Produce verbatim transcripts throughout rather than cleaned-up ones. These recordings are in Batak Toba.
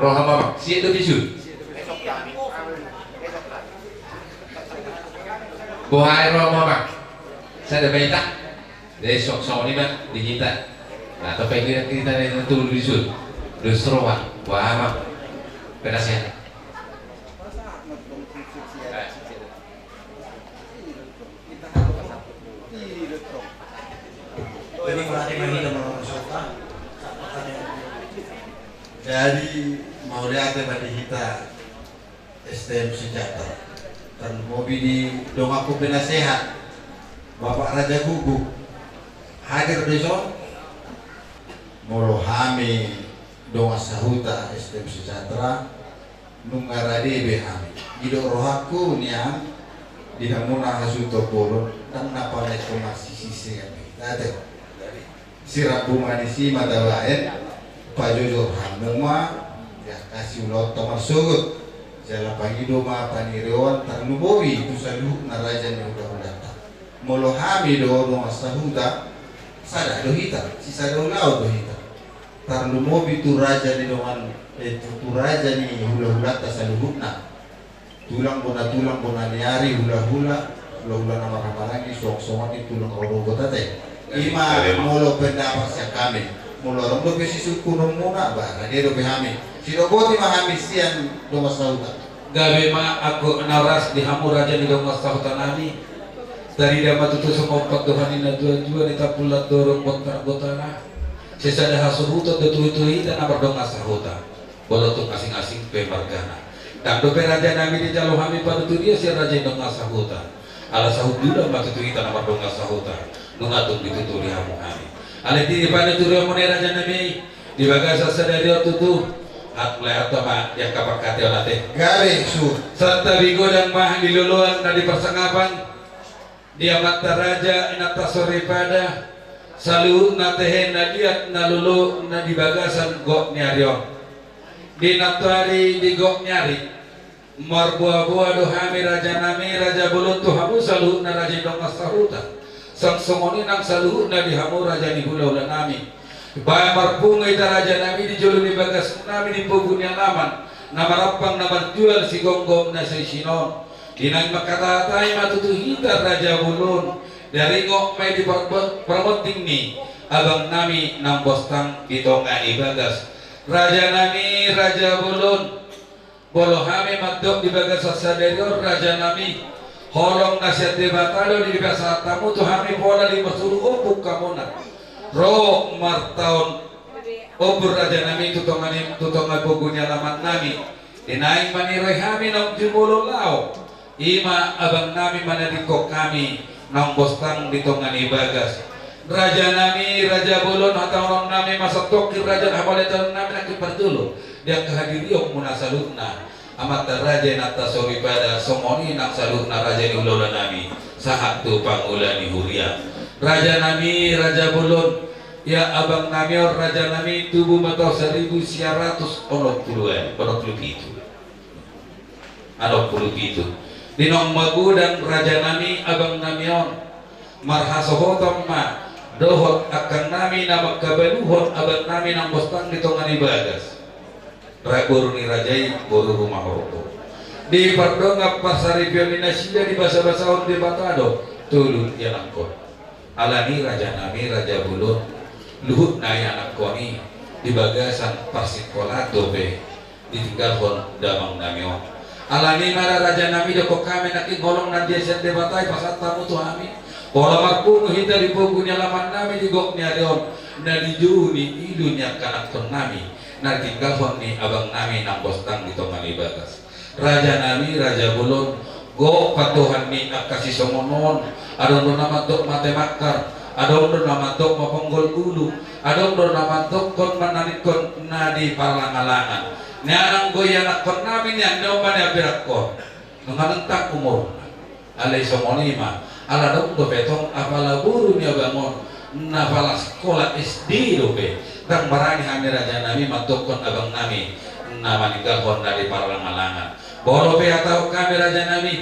Roha ma, Amang, sian do bisul. Boha i roha ma, Amang. Sada baita. Jadi, songon i ma di hita. Nah, tapi kita, kita ni tu bisul. Dos roha, boha ma. Penasehat. Jadi, mauliate ma di hita, mauliate ma di hita. Jadi, mauliate ma di hita S T M Sejahtera. Tarlumobi di donganku penasehat, Bapak Raja Guguk. Hadir do dison. Molo hami dongan sahuta S T M Sejahtera, nunga rade be hami. Didok rohangku nian, di hamuna hasuhuton bolon, ndang na pala ingkon marsisise hami. Ate. Sirambu ma disi ma tabaen, pajojor hamu ma, di angka siulaonta marsogot. Jala pangido ma panirion tarlumobi tu saluhutna raja ni hulahulanta. Molo hami do dongan sahuta, sada do hita, sisada ulaon do hita. Tarlumobi tu raja ni dongan, eh, tu, tu raja ni hulahulanta saluhutna. Tulang bona, tulang bona ni ari, hulahula, hulahula na marhahamaranggi, suang songon i tulang rorobot, ate. I ma molo pendapat sian hami. Molo adong dope sisungkunonmuna, ba rade dope hami. Sidok boti ma hami sian dongan sahuta. Gabe ma anggo na horas di hamu raja ni dongan sahuta nami. Tarida ma tutu songon pandohan ni natuatua, ni tampul andorong bontar gotana. Sisada hasuhuton do tu hita na mardongan sahuta. Molo tung asing-asing pe margana. Ndang dope raja nami dijalo hami panuturion sian raja ni dongan sahuta. Ala saut jula ma tutu hita na mardongan sahuta. Nunga tung dituturi hamu hami. Alai di panuturionmuna i raja nami, di bagasan sadari on tutu. Hat mulai hat ma di angka panghataion, ate. Gabe, suhut. Santabi godang ma di loloan na di parsangapan. Di amanta raja, inanta soripada, saluhutna tehe na liat na lolo na di bagasan gok ni ari on. Di nantoari di gok ni ari, marboaboa do hami raja nami, raja bolon, tu hamu saluhutna raja ni dongan sahuta. Sang songon i nang saluhutna di hamu raja ni hulahula nami. Baen marpungu hita raja nami di jolo ni bagas nami di pogu ni alaman, na marampang na marjual sigomgom na so isin on. Di naeng mangkatahatai ma tutu hita raja bolon, daringot ma i di par-, parmonding ni abang nami naung bostang di tonga ni bagas. Raja nami, raja bolon, molo hami mandok di bagasan sadari on raja nami, holong na sian Debata do di pasahat hamu tu hami pola di masuru ombun hamuna. Ro martaon ombun raja nami tu tonga ni, tu tonga pogu ni alaman nami. Di naeng maniroi hami naung jumolo laho. I ma abang nami manadingkon hami naung bostang di tonga ni bagas. Raja nami, raja bolon, hatahonon nami ma santongkin raja na hamauliateon nami nangkin parjolo. Di angka hadirionmuna saluhutna. Amanta raja, inanta soripada, songon i nang saluhutna raja ni hulahula nami. Sahat tu pangula ni huria. Raja nami, raja bolon. Ia abang nami on raja nami tubu ma taon saribu sia ratus onom pulu, onom pulu pitu. Onom pulu pitu. Di naung magodang raja nami abang nami on. Marhasohotan ma dohot angkang nami na mangkabaluhon abang nami naung bostang di tonga ni bagas. Ra-, boru ni raja i, boru Rumahorbo. Di pardongan parsaripeon ni nasida dibasabasahon Debata do tolu ianakkon. Alani raja nami, raja bolon, luhutna ianakkon i di bagasan parsingkolaan dope ditinggalhon damang nami on. Alani i ma raja nami, dokkon hami nangkin holong na diae sian Debata i pasahat hamu tu hami. Pola marpungu hita di pogu ni alaman nami di gok ni ari on, na dijou ni ilu ni angka anakkon nami na ditinggalhon ni abang nami naung bostang di tonga ni bagas. Raja nami, raja bolon, gok pandohan ni angka sisongon on, adong do na mandok mate mangkar, adong do na mandok maponggol ulu, adong do na mandokkon manadingkon na di parlangalangan. Nian anggo ianakkon nami nian, nian ma nian berangkon. Nunga nentang umurna. Alai songon i ma, ala adong dope tong apala boru ni abang on, na pala sikola S D dope, ndang barani hami raja nami mandokkon abang nami na maninggalhon na di parlangalangan. Molo pe hatahon hami raja nami,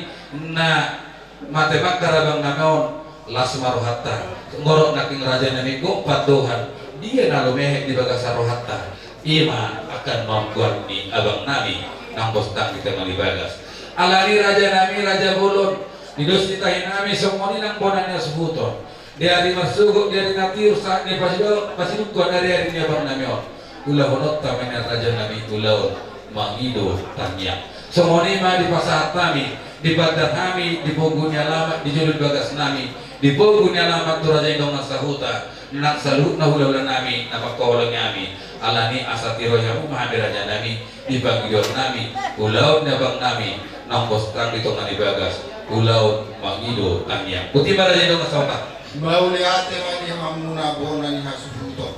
na mate mangkar abang nami on, las ma rohanta. Ngorok nangkin raja nami, gok pandohan, dia na lumehe di bagasan rohanta. Ima angka naung goar ni abang nami naung bostang di tonga ni bagas. Alani raja nami, raja bolon, di dos ni tahi nami, songon i nang bona ni hasuhuton. Di ari marsogot, di ari na tiur, sahat ni pasidung-, pasidungkon ari-ari ni abang nami on, ulahononta ma nian raja nami ulaon mangido tangiang. Songon i ma dipasahat hami, dipandar hami di pogu ni alaman, di jolo ni bagas nami, di pogu ni alaman tu raja ni dongan sahuta, nang saluhutna hula-hula nami na mangkaholongi hami. Alani asa tiroi hamu ma hami raja nami, di pangidoan nami ulaon ni abang nami naung bostang di tonga ni bagas, ulaon mangido tangiang. Botima raja ni dongan sahuta. Mauliate ma di hamuna bona ni hasuhuton.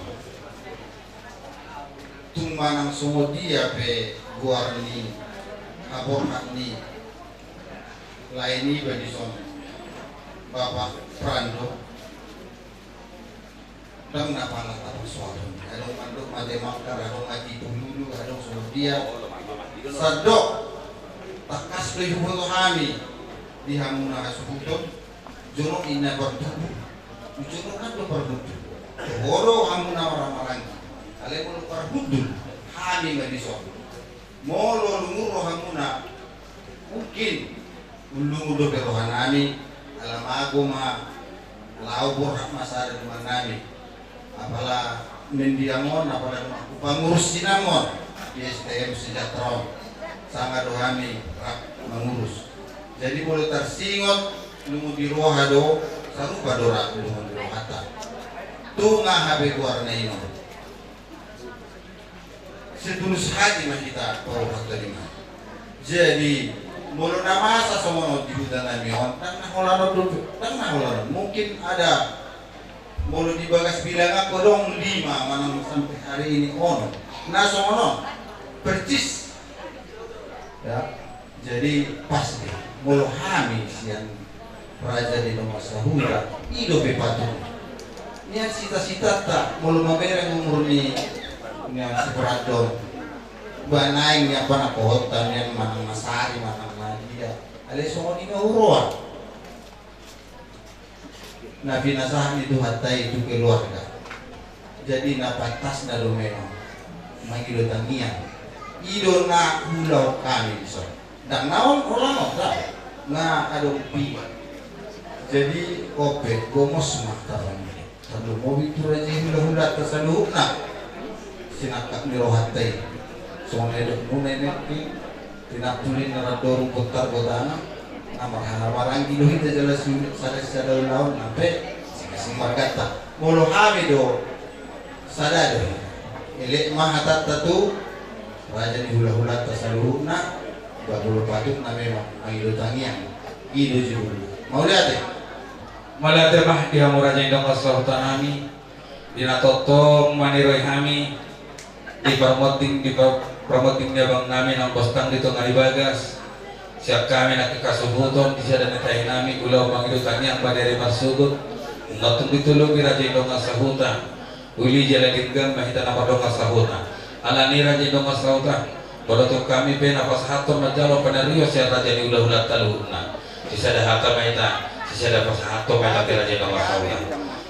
Tung manang songon dia pe goar ni haborhat ni lae niba dison, Bapak Prando, ndang na pala taparsoathon. Adong mandok mate mangkar, adong mate pululu, adong songon dia. Sandok, tangkas do diboto hami di hamuna hasuhuton. Jonok i na parhundul, jonok an do parhundul. Toho do hamuna marhaha maranggi. Alai molo parhundul, hami ma dison. Molo lungun rohamuna, mungkin lungun dope roha nami, ala mago ma, laho borhat ma sada dongan nami. Apala mendiang on, apala dongan ku pangurus sinamot di S T M Sejahtera on, sanga do hami rap mangurus. Jadi molo tarsingot lungun di roha do, sarupa do rap lungun di rohanta. Tung aha pe goarna i on, setulus hati ma hita paruhatan i ma. Jadi molo na masa songon on di huta nami on, ndang na holan on do, ndang na holan on. Mungkin ada, molo di bagas bilangan adong lima manang sampai hari ini onom. Na songon on persis. Ya. Jadi pas do molo hami sian raja ni dongan sahuta, i dope patut nian sita-sitanta molo mamereng umur ni nian si Prando on. Ba naeng nian panangkohonta nian manang na sari manang na dia. Alai songon i ma huroha. Na pinasahat ni Tuhanta i tu keluarga. Jadi na pantasna do memang mangido tangiang. I do na huulahon hami dison. Ndang na on holan on da. Nga adong piga. Jadi on pe gomos ma tapangido. Tarlumobi tu raja i hulahulanta saluhutna. Sinangkap ni rohanta i. Songon na didok muna i nangkin. Tinampulin na randoru bontar gotana, na marhaha maranggi do hita jala siulik sada sisada ulaon nang pe singasing marganta. Molo hami do sada do hita. Elek ma hatanta tu raja ni hulahulanta saluhutna, ba molo patutna memang mangido tangiang, i do jolo. Mauliate. Mauliate ma di hamu raja ni dongan sahuta nami. Di na tongtong maniroi hami di parmonting, di par-, parmonting ni abang nami naung bostang di tonga ni bagas. Sian hami na hasuhuton di sada ni tahi nami ulaon mangido tangiang ba di ari marsogot. Nunga tung ditolopi raja ni dongan sahuta. Uli jala denggan ma hita na mardongan sahuta. Alani raja ni dongan sahuta. Molo tung hami pe na pasahathon manjalo panarion sian raja ni hulahulanta saluhutna. Sisada hata ma hita, sisada pasahathon ma hita tu raja ni dongan sahuta.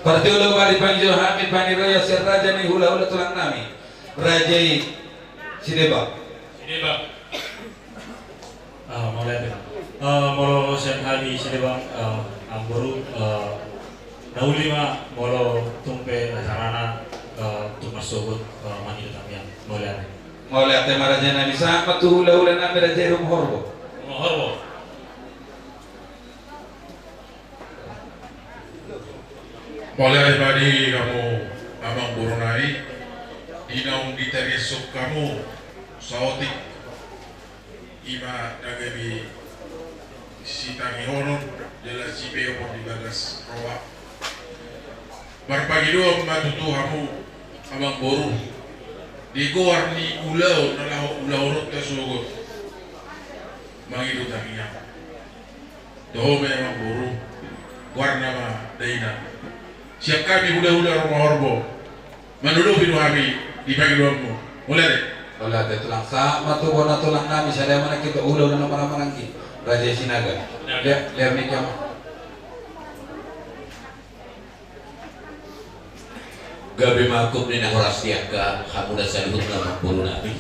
Parjolo ma dipangido hami paniroion sian raja ni hulahula tulang nami. Raja i Sidebang. Sidebang. Ah, mauliate. Ah, molo sian hami Sidebang, ah, amangboru, ah, na uli ma molo tung pe acarana, eh, tung marsogot, eh, mangido tangiang. Mauliate. Mauliate ma raja nami, sahat ma tu hulahula nami raja i Rumahorbo. Rumahorbo. Mauliate ma di hamu amangboru nami, di naung ditariashon hamu saotik. Ima na gabe sitangihonon jala sipeopon di bagas roha. Marpangidoan ma tutu hamu amangboru di goar ni ulaon na laho ulahononta sogot. Mangido tangiang. Toho ma amangboru, goarna ma dainang. Sian hami hulahula Rumahorbo. Manolopi do hami di pangidoanmu. Mauliate. Mauliate tulang, sahat ma tu bona tulang nami, sada ma nangkin tu hulahula na marhamaranggi. Raja Sinaga. Sinaga. Dia, dia mikir ma. Gabe ma angkup ni na horas di angka hamuna saluhutna, amangboru nami.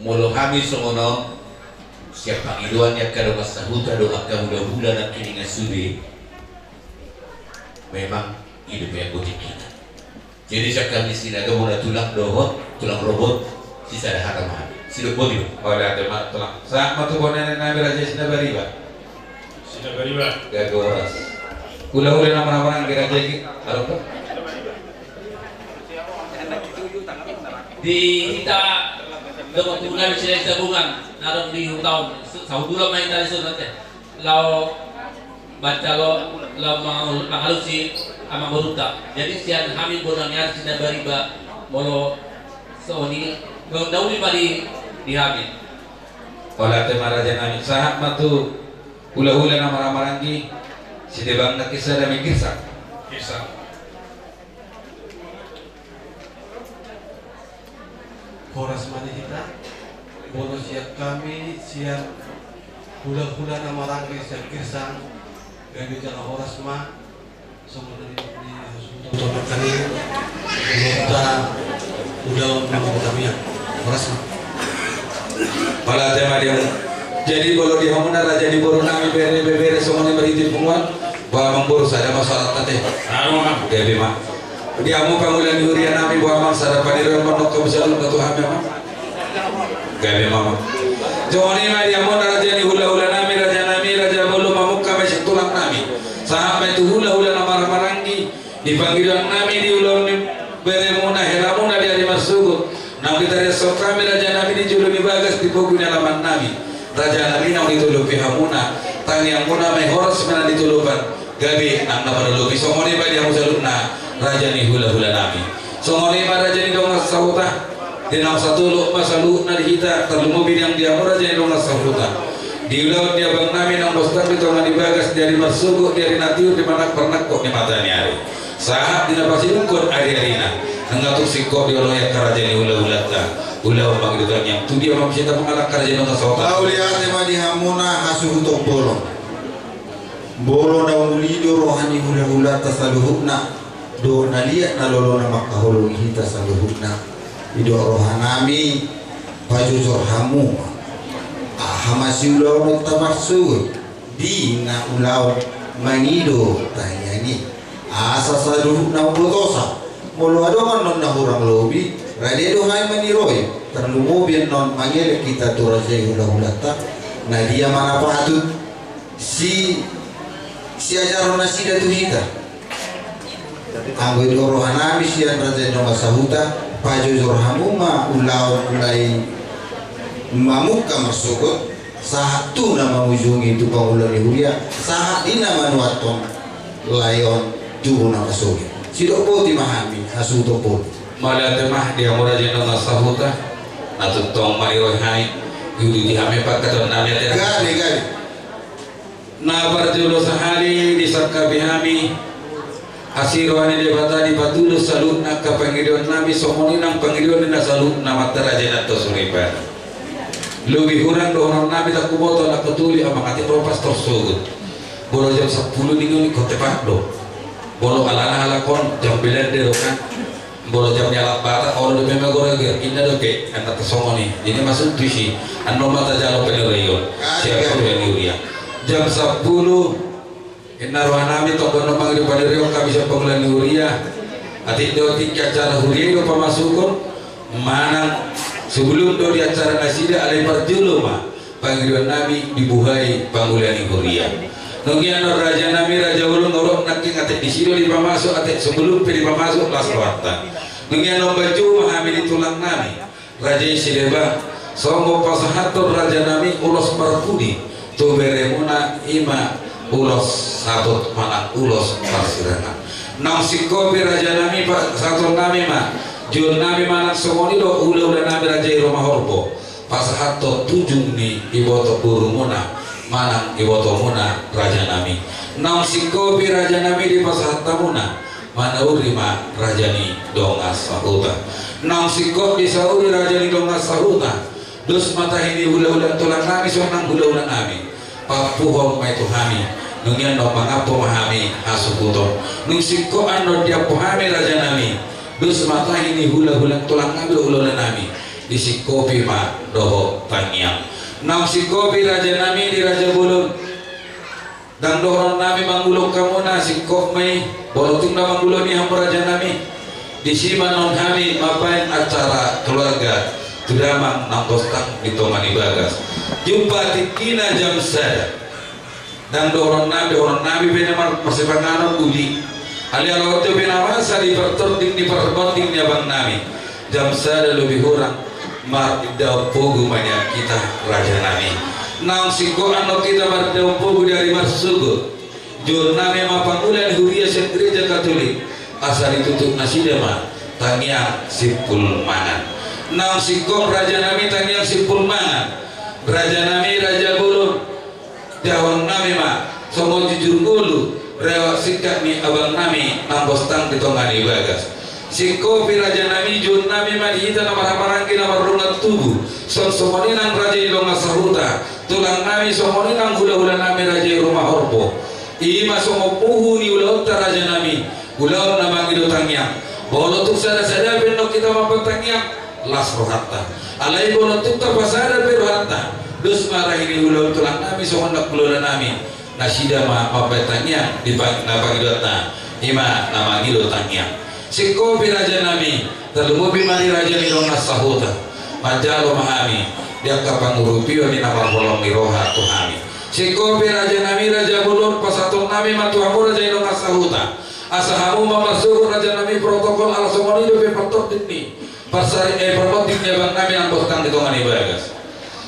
Molo hami songon on, sian pangidoan ni angka dongan sahuta dohot angka hulahula nangkiningan sude, memang i dope anggo tingkina. Jadi sian hami Sinaga, bona tulang dohot tulang rorobot, sisada hata ma hami. Sidok boti do. Olo, ate ma tulang. Sahat ma tu bona ni nami Raja Sinabariba. Sinabariba. Gabe horas. Hulahula na marhahamaranggi, Raja i, alo. Di hita dongan tubu nami Silahisabungan na adong di huta on, sahutulan ma hita dison, ate. Laho mansai laho, laho mangal-, mangalusi amangborunta. Jadi sian hami bona ni ari Sinabariba, molo songon i, dauli ma di, di hami. Olo, ate ma raja nami, sahat ma tu hulahula na marhahamaranggi, sidebang nangkin sada ma i, Girsang. Girsang. Horas ma di hita, molo sian hami, sian hulahula na marhahamaranggi sian Girsang, gabe jala horas ma, songon na nidok ni hasuhuton nangkin, molo hita ulaon na mangkotamian. Horas ma. Pala tema dia. Jadi molo di hamuna raja ni boru nami, bere, bebere, songon i marhite punguan, ba amangboru, sada ma sahatta, ate. Anu, Amang. Gabe ma. Di hamu pangula ni huria nami, ba amang, sada paniroion ma nongka saluhutna tu hami, Amang. Gabe ma, Amang. Songon i ma di hamuna raja ni hulahula nami, raja nami, raja bolon, mamungka ma i sian tulang nami. Sahat ma i tu hulahula na marhahamaranggi, di pangidoan nami, di ulaon ni beremuna, helamuna di ari marsogot. Naung ditariashon hami raja nami di jolo ni bagas, di pogu ni alaman nami. Raja nami, naung ditolopi hamuna, tangiangmuna ma i horas ma na ditolopan, gabe nang na marlobi. Songon i ma di hamu saluhutna raja ni hulahula nami. Songon i ma raja ni dongan sahuta, di naung satolop ma saluhutna di hita, tarlumobi nang di hamu raja ni dongan sahuta. Di ulaon ni abang nami naung bostang di tonga ni bagas, di ari marsogot, di ari na tiur, di manang parnangkok ni mata ni ari. Sahat di na pasidungkon ariarina, nunga tung singkop dioloi angka raja ni hulahulanta. Ulaon mangido tangiang, tu dia ma muse tapungalang angka raja ni dongan sahuta. Mauliate ma di hamuna hasuhuton bolon. Molo na uli do roha ni hulahulanta saluhutna, dohot na liat na lolo na mangkaholongi hita saluhutna, didok roha nami, pajojor hamu ma. Aha ma siulaononta marsogot di na ulaon mangido tangiang i, asa saluhutna umbotosa. Molo adong annon na hurang lobi, rade do hami maniroi, tarlumobi annon mangelek hita tu raja i hulahulanta, na dia ma na patut si, siajaron nasida tu hita. Anggo i do roha nami sian raja ni dongan sahuta, pajojor hamu ma ulaon mulai mamungka marsogot, sahat tu na mangujungi tu pangula ni huria, sahat di na manuathon lae on tu na masogit. Sidok boti ma hami hasuhuton bolon. Mauliate ma di hamu raja ni dongan sahuta, na tongtong maniroi hami, diuduti hami pangkataion nami, ate. Gabe, gabe. Na parjolo sahali disangkapi hami asi roha ni Debata dipatulus saluhutna angka pangidoan nami, songon i nang pangidoan ni na saluhutna, amanta raja i, na tos huripan. Lobi hurang dohonon nami, ndang huboto, ndang hutuli, amang, atik ro pastor sogot. Molo jam sampulu ninna on, ingkon tepat do. Molo alana halak on jam Belanda do kan. Molo jam ni halak Batak, olo dope ma goreger, inna dope, anna tos songon i. Jadi maksud tusi, annon ma tajalo paniroi on. Sian pangula ni huria. Jam sampulu, inna roha nami, tongtong do mangido paniroi on hami sian pangula ni huria. Atik do tingki acara huria i do pamasukon, manang sebelum do di acara nasida, alai parjolo ma pangidoan nami dibuhai pangula ni huria. Nunga i annon raja nami, raja bolon, olo nangkin atik disi do dipamasuk, atik sebelum pe dipamasuk, las rohanta. Nunga i annon manjou ma hami di tulang nami, raja i Sidebang, songon pasahathon raja nami ulos parpudi tu beremuna, i ma ulos sahat manang ulos parsirangan. Naung singkop i raja nami, pasahaton nami ma, jolo nami manang songon i do hulahula nami raja i Roma Horbo. Pasahathon tu ujung ni iboto borumuna manang ibotomuna raja nami. Naung singkop i raja nami dipasahat hamuna, manauri ma raja ni dongan sahuta. Naung singkop disauri raja ni dongan sahuta, dos ma tahi ni hulahula tulang nami, sonang hulahula nami. Paampuhon ma i tu hami, nunga i annon mangampu ma hami hasuhuton. Nung singkop annon diampu hami raja nami, Dos ma tahi ni hulahula tulang nami dohot hulahula nami, disingkopi ma dohot tangiang. Naung singkopi raja nami di raja bolon. Ndang dohonon nami mangulon hamuna, singkop ma i. Molo tung na mangulon i hamu raja nami, disi ma non hami mambahen acara keluarga tu damang naung bostang di tonga ni bagas. Jumpa tingkina jam sada. Ndang dohonon nami, dohonon nami pe na mar-, marsipanganon uli. Alai ala on pe na masa di partording ni parbonding ni abang nami. Jam sada lobi hurang, mardaon pogu ma nian hita raja nami. Naung singkop annon hita mardaon pogu di ari marsogot. Joon nami ma pangula ni huria sian gereja Katolik, asa ditutup nasida ma tangiang simpul mangan. Naung singkop raja nami tangiang simpul mangan, raja nami raja bolon, dohonon nami ma songon jujur ngolu, rewak singkat ni abang nami naung bostang di tonga ni bagas. Singkopi raja nami, joon nami ma di hita na marhahamaranggi na mardongan tubu, songon i nang raja i dongan sahuta, tulang nami, songon i nang hulahula nami raja i ruma horbo. I ma songon puhu ni ulaonta raja nami, ulaon na mangido tangiang. Molo tung sadasada pe annon hita mambahen tangiang, las rohanta. Alai molo tung tapasada pe rohanta, dos ma raja i di ulaon tulang nami songon nang hulahula nami, nasida ma mambahen tangiang di pa-, na pangidoanta, i ma na mangido tangiang. Singkopi raja nami, tarlumobi ma di raja ni dongan sahuta, manjalo ma hami di angka pangurupion ni na marholong ni roha tu hami. Singkopi raja nami raja bolon, pasahaton nami ma tu hamu raja ni dongan sahuta, asa hamu ma marsogot raja nami protokol, ala songon i dope partording ni parsari-, eh, parbonding ni abang nami naung bostang di tonga ni bagas.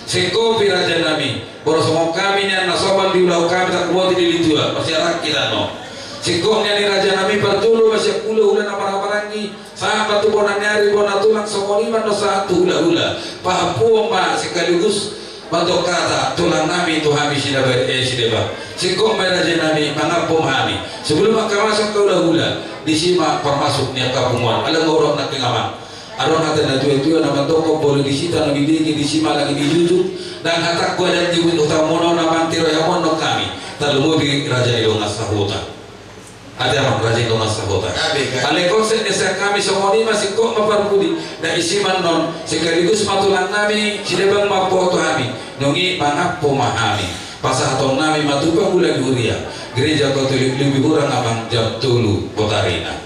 Singkopi raja nami, molo songon hami nian na somal diulahon hami, tarlumobi di litua, marsiarangan hita annon. Singkop nian i raja nami, parjolo ma sian hulahula na marhahamaranggi, sahat ma tu bona ni ari, bona tulang, songon i ma annon sahat tu hulahula. Pahampuon ma sekaligus mandok hata tulang nami tu hami sidaba-, eh, sidebang. Singkop ma i raja nami, mangampu ma hami. Sebelum angka masuk angka hulahula, disi ma parmasuk ni angka punguan. Ala nga hurang nangkin amang. Adong hata na tuatua na mandok, molo disi tano didengke, disi ma lagi dijujung. Ndang hatangku adat ni huta muna on, amang, tiro i hamu annon hami. Tarlumobi raja ni dongan sahuta. Ate amang, raja ni dongan sahuta. Gabe, gabe. Alai konsep ni sian hami songon i ma, singkop ma parpudi. Na disi ma annon, sekaligus ma tulang nami sidebang mamboan tu hami. Nunga i mangampu ma hami. Pasahaton nami ma tu pangula ni huria Gereja Katolik, lobi hurang amang jam tolu botarina.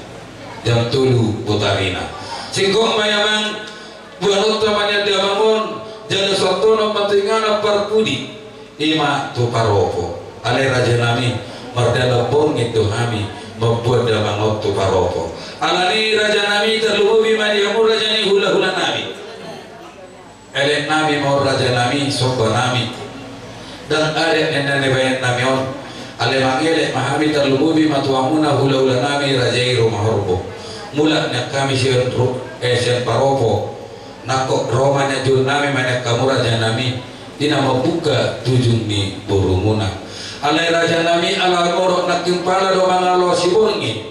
Jam tolu botarina. Singkop ma i amang, boanonta ma nian damang on, jala suantonon ma tu inganan parpudi, i ma tu paropo. Alai raja nami, mardalan borngin do hami mamboan damang on tu paropo. Alani i raja nami, tarlumobi ma di hamu raja ni hulahula nami. Elek nami ma on raja nami, somba nami. Ndang adat ninna ni bahen nami on. Alai mangelek ma hami, tarlumobi ma tu hamuna hulahula nami raja i ruma horbo. Mulak nian hami sian ru-, eh, sian paropo. Nangkok ro ma nian, joon nami ma nian hamu raja nami, di na mambuka tujung ni borumuna. Alai raja nami, ala modom nangkin pala do mangalo siborngin.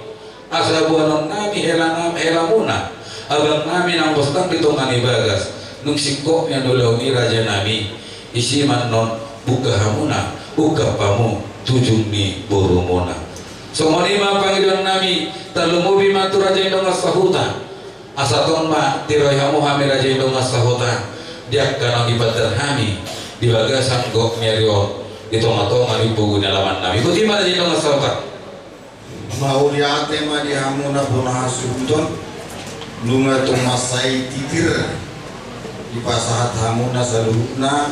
Asa boanon nami hela nam-, helamuna, abang nami naung bostang di tonga ni bagas, nunga singkop nian ulaon i raja nami, disi ma annon buka hamuna, ungkap hamu tujung ni borumuna. Songon i ma pangidoan nami, tarlumobi ma tu raja ni dongan sahuta. Asa tong ma tiroi hamu hami raja ni dongan sahuta, di angka naung dipatar hami di bagasan gok ni ari on, di tongatonga ni pogu ni alaman nami. Boti ma raja ni dongan sahuta. Mauliate ma di hamuna bona hasuhuton, nunga tung mansai titir dipasahat hamuna saluhutna,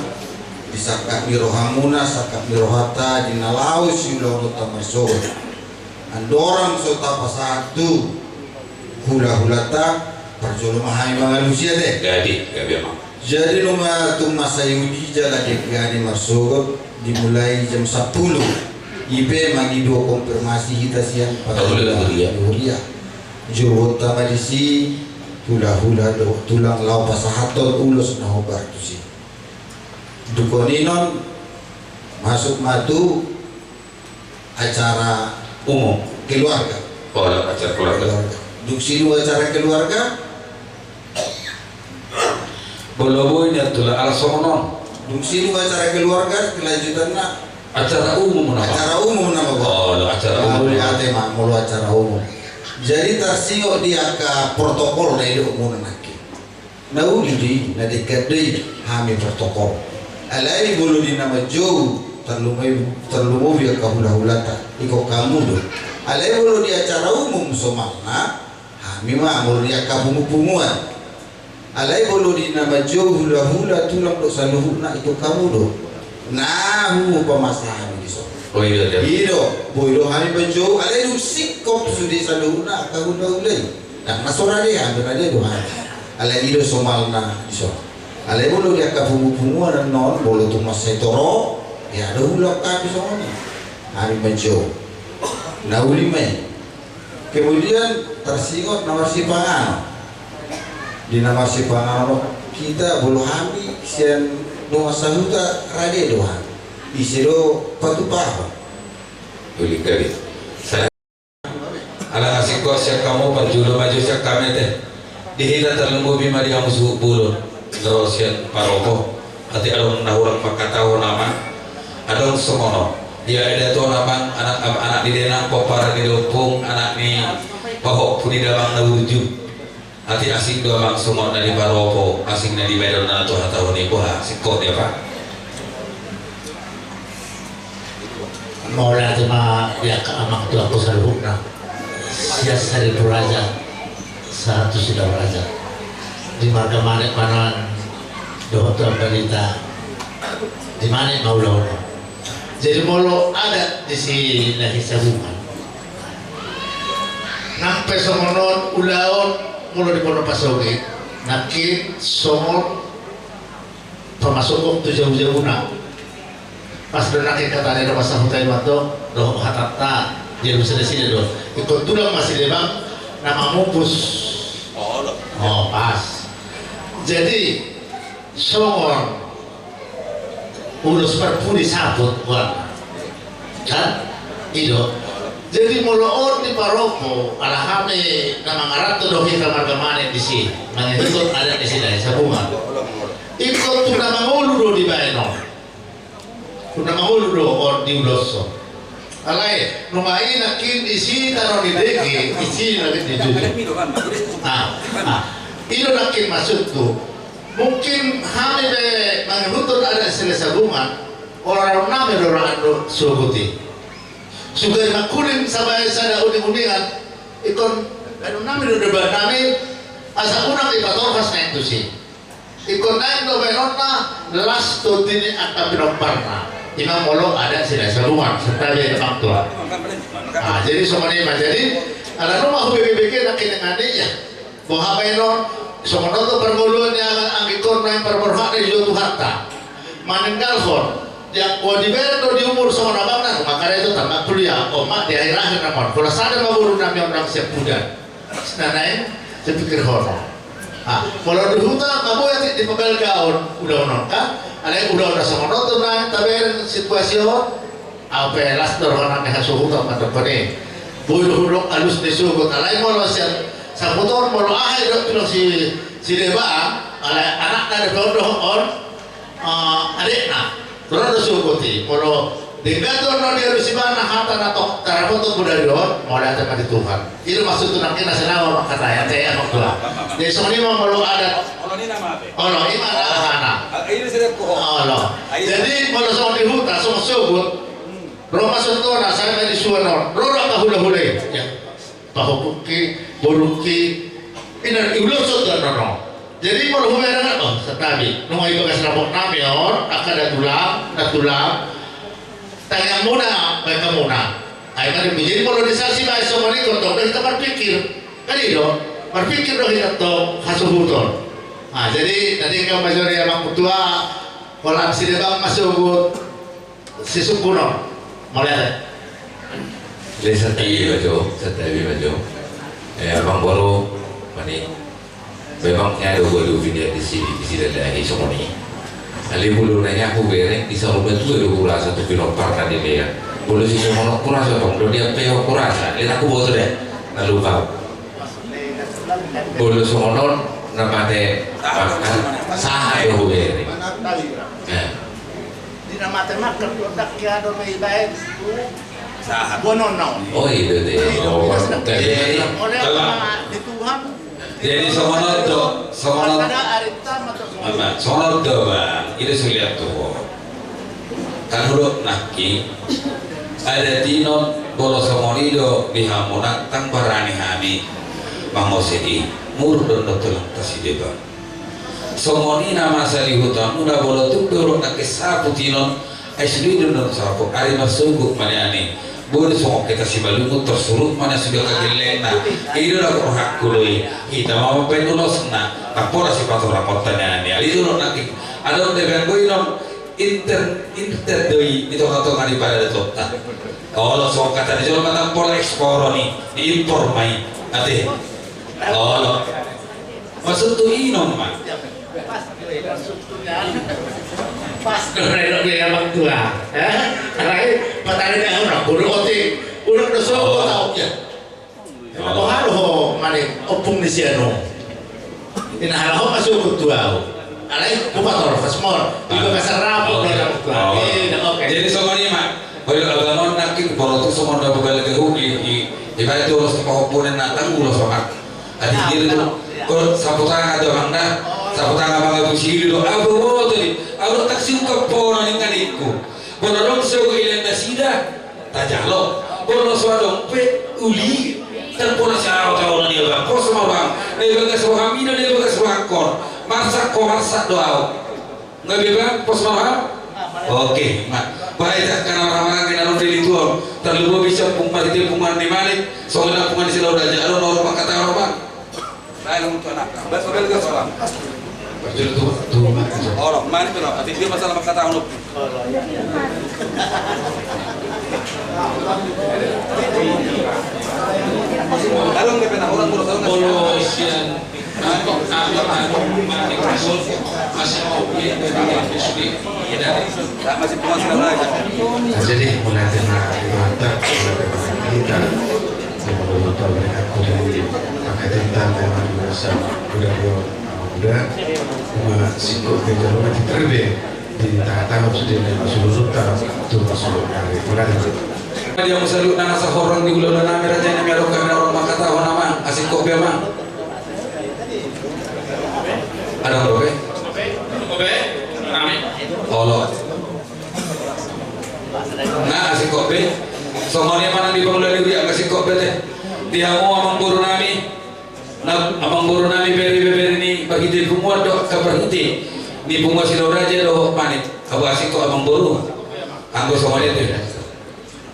di sangkap ni rohamuna, sangkap ni rohanta, di na laho siulaonta marsogot. Andorang so tapasahat tu hulahulanta, parjolo ma hami mangalusi ate. Gabe, gabe amang. Jadi nunga tung mansai uli jala dengke hami marsogot, dimulai jam sampulu. I pe mangido konfirmasi hita sian pangula ni huria. Huria. Jogotta ma disi hulahula dohot tulang laho pasahathon ulos na hombar tusi. Dung on i non masuk ma tu acara umum keluarga. Oh, acara keluarga. Keluarga. Dung sidung acara keluarga. Bolo boi nian tulang ala songon on. Dung sidung acara keluarga, kelanjutanna acara umum nama. Acara umum nama, Bang. Oh, acara umum. Mauliate ma, molo acara umum. Jadi tarsingot di angka protokol na didok muna nangkin. Na uli do i, na denggan do i hami protokol. Alai molo di na manjou, tarlumobi, tarlumobi angka hulahulanta, ingkon hamu do. Alai molo di acara umum somalna, hami ma molo di angka pungupunguan. Alai molo di na manjou hulahula tulang dohot saluhutna, ingkon hamu do. Na hupamasahon i dison. Oh, iya, iya. I do, boi do hami manjou, alai dung singkop sude saluhutna angka hulahula i. Ndang na so rade, ndang na rade do hami. Alai i do somalna dison. Alai molo di angka pungupunguan annon, molo tung mansai torop, ia do hulahula hami songon i. Hami manjou. Na uli ma i. Kemudian tarsingot na marsipanganon. Di na marsipanganon hita, molo hami sian dongan sahuta rade do hami. Ise do patupahon? Uli kali. Sa-, ala nunga singkop sian hamu, parjolo ma jo sian hami ate. Di hita tarlumobi ma di hamu suhut bolon, na ro sian Paropo. Atik adong na hurang manghatahon, Amang? Adong songon on. Ia eda tu on, Amang, anak, anak ni dainang, pomparan ni da ompung, anak ni pahompu ni damang na burju. Atik asing do, Amang, songon na di Paropo, asing na dibaen on na tu hatahon i, boha singkop ni, Amang? Mauliate ma di angka amang tua saluhutna, sian Saribu Raja sahat tu Sidao Raja. Di marga Manek ma nuaeng dohot tu Ambarita, di Manek ma ulaon on. Jadi molo adat di si Lahi Sabungan, nang pe songon on ulaon, molo di Pondok Pasogit nangkin songon pamasuk tu jabujabuna. Pas do nangkin hata ni dongan sahuta i ma antong dohot hatanta, dia bisa di sini do. Ingkon tulang ma si Debang na mamupus. Oh, pas. Jadi songon ulos parpudi saput goarna, kan? I do. Jadi molo on di Paropo, ala hami na mangaranto do hita marga Manek disi, mangihuthon adat ni si Lahi Sabungan. Ingkon tu na mangolu do dibaen on. Tu na mangolu do on diuloshon. Alai nunga i nangkin disi tano ni dege, disi nangkin di jujur. Nah, nah, i do nangkin maksudhu. Mungkin hami pe mangihuthon adat ni si Lahi Sabungan, ora nami do rahan do sogot i. Sugai mangkuling sabaen sada uninguningan, ingkon baenon nami do, do baenon nami, asa unang dipatorhas na i tusi. Ingkon naeng do baenonna las tondi ni angka pinomparna. I ma molo adat ni si Lahi Sabungan, santabi amang tua. Ah, jadi songon i ma, jadi ala nunga hubege-bege nangkin dengan i, ya. Boha baenon, songon on do parngoluon ni anggi, anggi on, naeng parborhat ni jo Tuhanta. Maninggalhon, dia, oh, dibaen do di umur songon abangna, maka dia itu tamat kuliah, oh, ma, di akhir-akhir namon. Pola sada ma boru nami on nang sian Pudan. Na naeng sipikirhon. Ah, molo di huta, ma boi atik dipabalgaon ulaon on, kan? Alai ulaon na songon on do naeng tabereng situasi on. Au pe las do roha nami hasuhuton mandokkon i. Boi do hudok alus ni sogot, alai molo sian saput on, molo aha i do tulang si, si Debang, alai anakna do pe on dohot on, eh, adekna. Ro do sogot i, molo denggan do on dialus ibana hata na tong tarapoto bodari on, mauliate ma di Tuhan. I do maksudhu nangkin na sinawa mangkatai, ate, amang tua. Jadi songon i ma molo adat. Olo, ninna ma ate. Olo, i ma na ahana. Ah, i do sirepko. Olo. Ah, i do. Jadi molo songon di huta, songon sogot. Ro ma sontona, sai ma di suan on. Ro do angka hulahula i. Ya. Pahompuki, boruki. I na diuloshon do annon on. Jadi molo hubereng, oh, santabi. Nunga i bagas rapot nami on, angka da tulang, da tulang. Tangiangmuna baen hamuna. Ai ma di, jadi molo di sasi baen songon i, ingkon tong do hita marpikir. Kan i do, marpikir do hita tong hasuhuton. Ah, jadi tadi kan majori amang tua, holan si Debang ma sogot. Sisungkunon. Mauliate. Jadi santabi ma jo, santabi ma jo. Eh, amangboru, mani. Memang ia do gua di ubi dia di sini, di sini ada lagi songon i. Alai molo nunga hubereng, di saluhutna tu do hurasa tu pinomparna di dia. Molo si songon on hurasa tong do dia pe hurasa. Dia tak huboto deh. Lalu kau. Molo songon on na mate makan, sahat do hubereng. Eh. Di na mate makan do, ndang hea do na ibaen tu Sahat. Gua nonau. Oh, iya, iya. Iya, oh, iya, iya. Jadi, coba. Di Tuhan. Jadi, songon on do, songon on. Ada arita mata songon on. Apa? Songon on do, Bang. Ida suliat tu ho. Kan olo nangkin. Adat i non, molo songon i do di hamu nang, ndang barani hami mangose i. Mur do ndang tulang tasi de, Bang. Songon i na masa di huta muna, molo tung do olo nangkin sapu tinon, ai sude do ndang sapu, ari marsogot ma nian i. Boi do songon hita Simalungun, tarsurut ma nian sude angka gellengna. I do na rohangku do i. Hita ma mambaen ulosna, ndang pola sipatoranghonta nian i. Ari do olo nangkin. Adong do baen boi non inter, inter do i di tonga-tonga ni paradatonta. Olo, songon hata ni jolma, ndang pola ekspor on i, diimpor ma i. Ate. Olo. Maksud tu inon ma. Pas do relo be abang tua. Eh? Alai patari na ora, bodo otik. Ulang do so tau ya. Olo. Ho halo ho mane ompung ni si anu. Ina halo ho masuk tu au. Alai kupator pas mor. Iba kasar rapo do. Olo. Eh, oke. Jadi songon i ma. Olo, abang on nangkin porotu songon na buka lagi hu i, i, ibarat tu ulos tu pahompunan na tangguh ulos, Bang. Adi diri tu, ko sapu tangan tu amang na, sapu tangan amang abu sili do, abu mo tadi, abu tak siukap po na ningan ikku. Bono dong so ilen nasida, tajalo, bono so adong pe, uli, dan bono si au tau na dia bang, pos ma bang, na ibagas rohami na, na ibagas rohangkon, marsak ko marsak do au. Nga be bang, pos ma roham? Oke, ma. Baik, angka na marhahamaranggi na ro di lituon. Tarlumobi sian pung marhite punguan ni Manik, songon na punguan ni Silau Raja, adong na ro mangkatahon, Bang. Baik, untuk anak. Bas, bas, bas, Bang. Bas, tu, tu, tu, Bang. Olo, Manik tu, no. Ati dia masalah mangkatahon, no. Adong dia pernah orang boros, adong. Olo, sian. Jadi, mulai tema mantap, mulai tema kita, mulai tema kita, mulai aku dari pakai tentang tema biasa, udah, udah, udah, cuma sikut ke jalur nanti terbe di tengah-tengah sudah, dan masuk dulu, tak, tuh, masuk dari, mulai. Dia masalah nang asa horong di ulaon nami, raja nami, adong hami na ro mangkatahon, Amang, asing kopi, Amang. Adong dope? Dope, rame. Olo. Na, asing kopi. Songon i ma nang di pangula di uriak, asing kopi te. Di hamu amangboru nami. Na, amangboru nami, bere, bere ni parhite punguan do, angka parhite ni punguan Silau Raja dohot Manik. Abu asing ko amangboru. Anggo songon i te.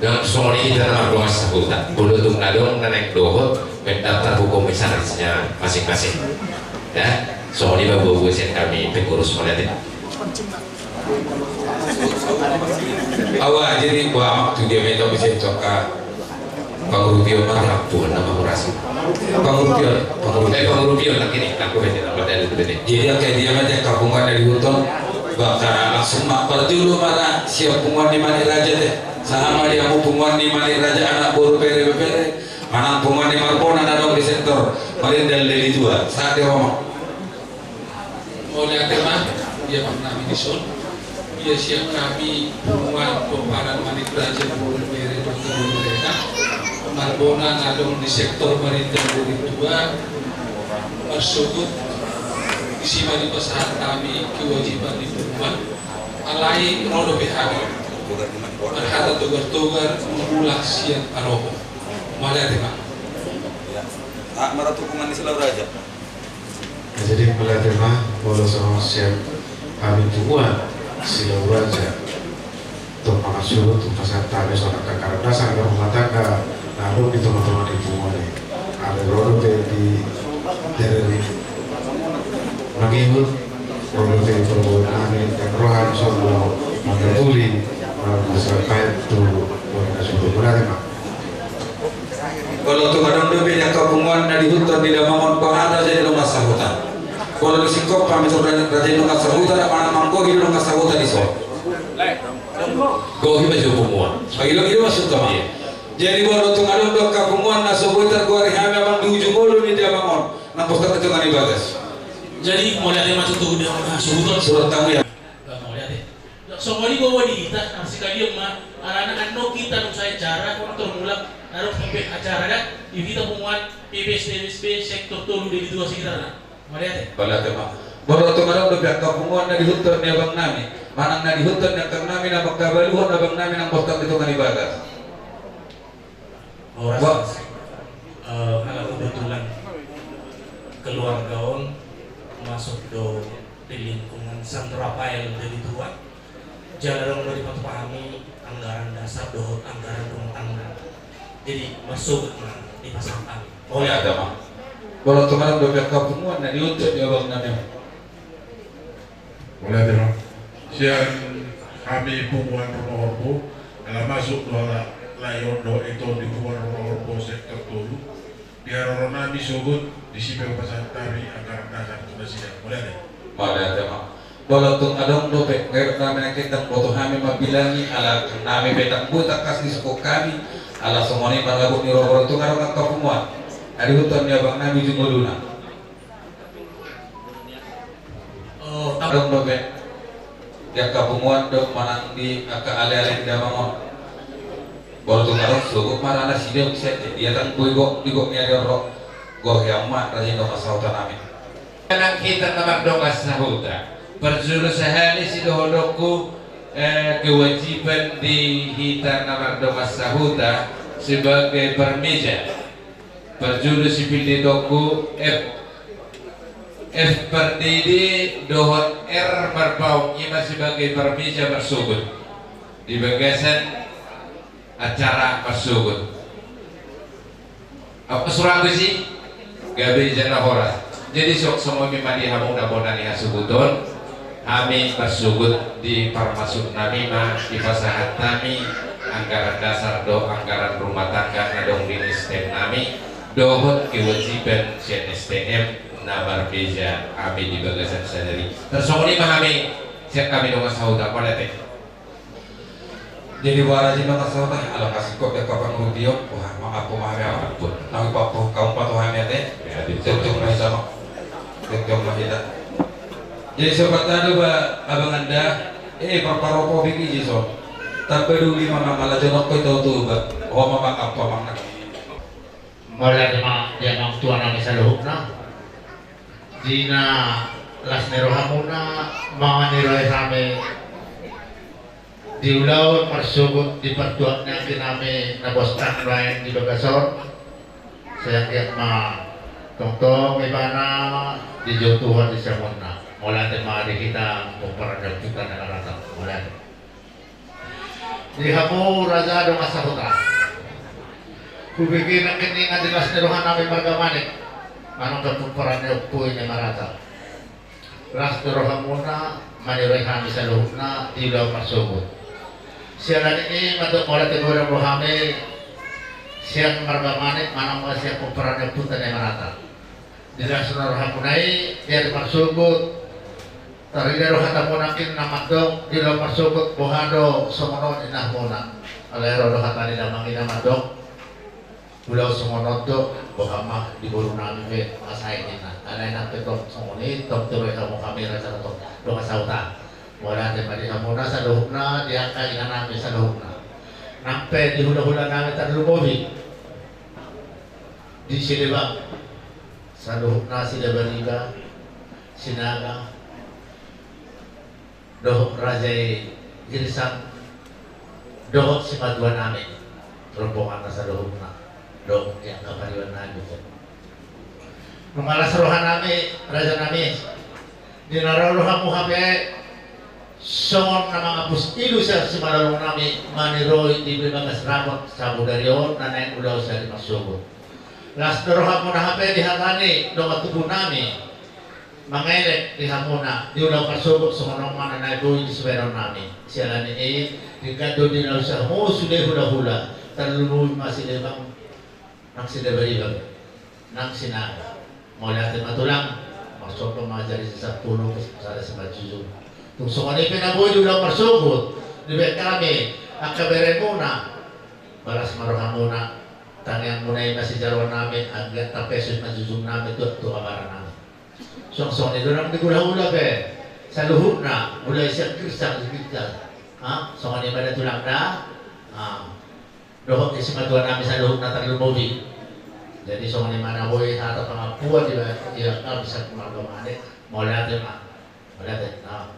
Dan songon i hita na mardongan sahuta. Molo tung na adong na naeng dohot, mendaftar tu komisarisnya masing-masing. Ya, songon i ma buha-buha sian hami pengurus, mauliate. Awa, jadi buha amak tu dia main tapi saya coka pangurupion mah rampuan nama kurasa. Pangurupion, pangurupion. Eh, pangurupion lagi nih, aku bete, apa dari itu bete. Jadi angka dia mah dia kapunguan dari huton, bakal langsung mak parjolo ma ra sian punguan ni Manik Raja te. Sahat ma di hamu punguan ni Manik Raja, anak boru, bere, bebere, manang punguan ni Marbona na adong di sektor Marindal Deli Tua. Sahat di hamu. Mauliate ma, di amang nami dison. Ia sian hami punguan pomparan Manik Raja, boru, bere, manang boru, bere na Marbona na adong di sektor Marindal Deli Tua. Marsogot, disi ma dipasahat hami kewajiban ni punguan. Alai ro dope hami marhata togar-togar mangulak sian aroho. Mauliate ma. Ya. Ah, maratu punguan ni Silau Raja. Jadi mauliate ma, molo songon sian hami punguan Silau Raja. Tong mangan suhut, tong pasahat hami songon angka karadasan angka rumah tangga na adong di tonga-tonga ni punguan i. Alai ro dope di daerah ni mangihut, ro dope di perbohongan nami, dan roha ni solo mangapuli, mangapuli sampai tu warga suhut. Mauliate ma. Molo tung adong dope di angka punguan na dihuthon di damang on, pangana jadi dongan sahuta. Molo di singkop hami tu raja ni dongan sahuta, na manang manggohi dongan sahuta dison. Gohi ma jo punguan. Pagilo-gilo maksud kami. Jadi molo tung adong do angka punguan na so boi targoari hami amang di ujung olo ni damang on, nang pos tarhita tu na di bagas. Jadi mauliate ma tutu di amang suhuton. Surat tamu ya. Mauliate. Songon i bobo di hita, na sikalion ma, alana annon hita dung sae acara, kono tormulak, na dong sampe acara da, di hita punguan P P S T M S B sektor tolu Deli Tua sekitarna. Mauliate. Mauliate ma. Molo tung adong dope angka punguan na diihuthon ni abang nami, manang na diihuthon ni angka nami na mangkabaluhon abang nami nang bostang di tonga ni bagas. Horas. Wah. Eh, ala kebetulan keluarga on masuk do di lingkungan San Rafael Deli Tua. Jala adong do dipatupa hami anggaran dasar dohot anggaran rumah tangga. Jadi, marsogot ma dipasahat hami. Mauliate ma. Molo tung adong dope angka punguan na diihuthon ni abang nami. Mauliate ma. Sian hami punguan Rumah Horbo, ala masuk do halak lae on dohot ito di punguan Rumah Horbo sektor tolu. Di haroro nami sogot, disi pe hupasahat hami anggaran dasar tu nasida. Mauliate. Mauliate ma. Molo tung adong dope, gabe nami nangkin ndang boto hami mambilangi, ala nami pe ndang boi tangkas disungkun hami, ala songon i marhabot ni roha. Molo tung adong angka punguan na diihuthon ni abang nami ujung ngoluna. Oh, adong dope di angka punguan dohot manang di angka aleale ni damang on. Molo tung adong sogot ma ra nasida, muse dia ndang boi gok di gok ni aleale on ro. Gohi hamu ma raja ni dongan sahuta nami. Nang hita na mardongan sahuta, parjolo sahali sidohononku, eh, kewajiban di hita na mardongan sahuta sebagai parmeja. Parjolo sipillit dohononku F, F pardede dohot R marpaung, i ma sebagai parmeja marsogot di bagasan acara marsogot. Apa surat besi? Gabe jala horas. Jadi, songon i ma di hamu na bona ni hasuhuton, hami marsogot di parmasuk nami ma dipasahat hami anggaran dasar dohot anggaran rumah tangga na adong di S T M nami, dohot kewajiban sian S T M na marmeja hami di bagasan sadari. Tarsongon i ma hami sian hami dongan sahuta. Mauliate. Jadi, boha raja ni dongan sahuta, ala pasingkop di angka pangurupion, boha, mangampu ma hami, ampun. Nang ipampu hamu ma tu hami ate. Ya, di jongjong ma hita ma. Jongjong ma hita. Jadi, sobat tadu ba abang anda, eh, parparopo bigi jison. Tamba duli ma, mala jonok ko ito tu ba. Ho ma mangampu amang na. Mauliate ma di amang tua nami saluhutna. Di na las ni rohamuna manganirohi hami di ulaon marsogot di partuat ni anggi nami na bostang nuaeng di bagas on. Sai anggiat ma tongtong ibana dijou Tuhan di siamunna. Mauliate ma di hita pomparan ni ompunta na marata. Mauliate. Di hamu raja dongan sahuta, hubege nangkin ninna di las ni roha nami marga Manik, manang pe pomparan ni ompu i na marata. Las ni rohamuna manirohi hami saluhutna di ulaon marsogot. Siala ni i mandok mauliate godang do hami sian marga Manik manang pe sian pomparan ni ompunta na marata. Di las ni rohamuna i di ari marsogot, tarida do hatamuna nangkin na mandok di ulaon marsogot, boha do songon on ninna hamuna. Alai ro do hata ni damang i na mandok, ulaon songon on do, boha ma di boru nami pe, asa i ninna. Alai nang pe tong songon i, tong tirohi hamu hami raja tong dongan sahuta. Mauliate ma di hamuna saluhutna, di angka ina nami saluhutna. Nang pe di hulahula nami tarlumobi di Sidebang, saluhutna Sidabariba, Sinaga, dohot raja i Girsang, dohot simatua nami, rombonganna saluhutna, dohot di angka pariban nami. Nunga las roha nami, raja nami, di na ro do hamu hape songon na mangapus ilu sian simalolong nami manirohi di bagas ramot sabodari on na naeng ulaon sadari marsogot. Las do rohamuna hape di hata ni dongan tubu nami mangelek di hamuna di ulaon marsogot songon on ma na naeng boi di sibahenon nami. Siala ni i, denggan do di na ulaon sude hulahula, tarlumobi ma Sidebang, nang Sidabariba, nang Sinaga. Mauliate ma tulang, marsomba ma jari sisampulu, sada simanjujung. Tung songon i pe na boi di ulaon marsogot dibahen hami angka beremuna, balas ma rohamuna. Tangiangmuna i ma sijaloon nami, anggiat tapesus ma jujung nami tu, tu habara nami. Songon i do nang di hulahula pe saluhutna, mulai sian Girsang di Girsang, Ah, songon i ma da tulang da. Ah, dohot di simatua nami saluhutna tarlumobi. Jadi songon i ma na boi hata pangampuan di, di angka bisa keluarga mane. Mauliate ma. Mauliate. Ah.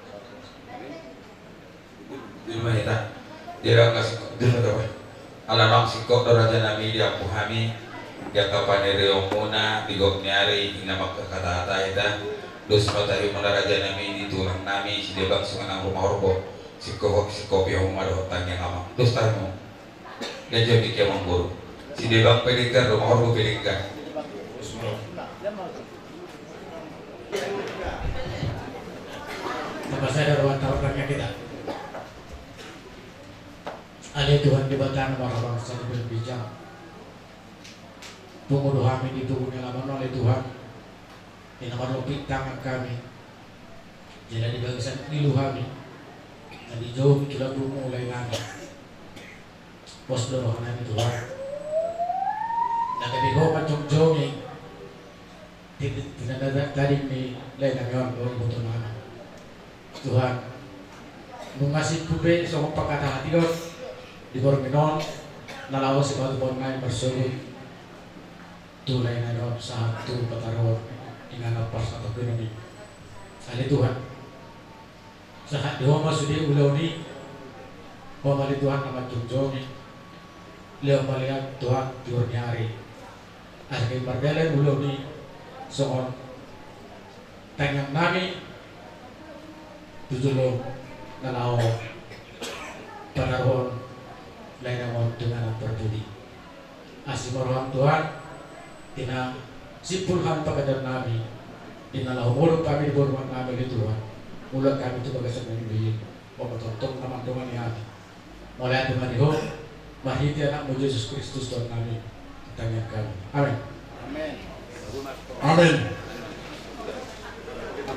Ima hita. Dirangkas dulu apa? Ala nang singkop do raja nami diampu hami. Di angka panirion muna di gok ni ari ina mangkatahata hita. Dos ma tahi muna raja nami di tulang nami si Debang Sungai nang Rumah Horbo. Singkop singkop ya muna dohot tangiang amang. Dos tahi muna. Dia jawab di kiamang guru. Si Debang pe denggan, Rumah Horbo pe denggan. Tapasada rohanta martangiang hita. Ale Tuhan Debata na marhabangsa di bijak. Pungu do hami di pungu ni alaman ale Tuhan. Di na marlompit tangan hami. Jala di bagasan ilu hami. Na dijou tu lambungmu lae nami. Pos do roha nami Tuhan. Na gabe ho manjongjongi. Di, di, di na tadi ni lae nami on do iboto nami. Tuhan. Nunga simpul be songon pangkatahon hata on. Di borngin on. Na laho sipatupaon nami marsogot. Tu lae nami on sahat tu pataruhon. Inganan parsatongkinan i. Ale Tuhan. Sahat di ho ma sude ulaon i. Ho ma ale Tuhan na manjongjongi. Lehon ma ale Tuhan tiur ni ari. Asa gabe mardalan ulaon i songon tangiang nami tu jolo na laho pataruhon lae nami on tu inganan parpudi. Asi ma roham Tuhan, di na simpul hami pangkatahon nami, di na laho modom hami di borngin nami ale Tuhan, mulak hami tu bagasan nami. Opa tongtong na mandongani hami. Mauliate ma di ho, marhite anakmu Jesus Kristus Tuhan nami. Tangiang hami. Amen. Amen. Amen.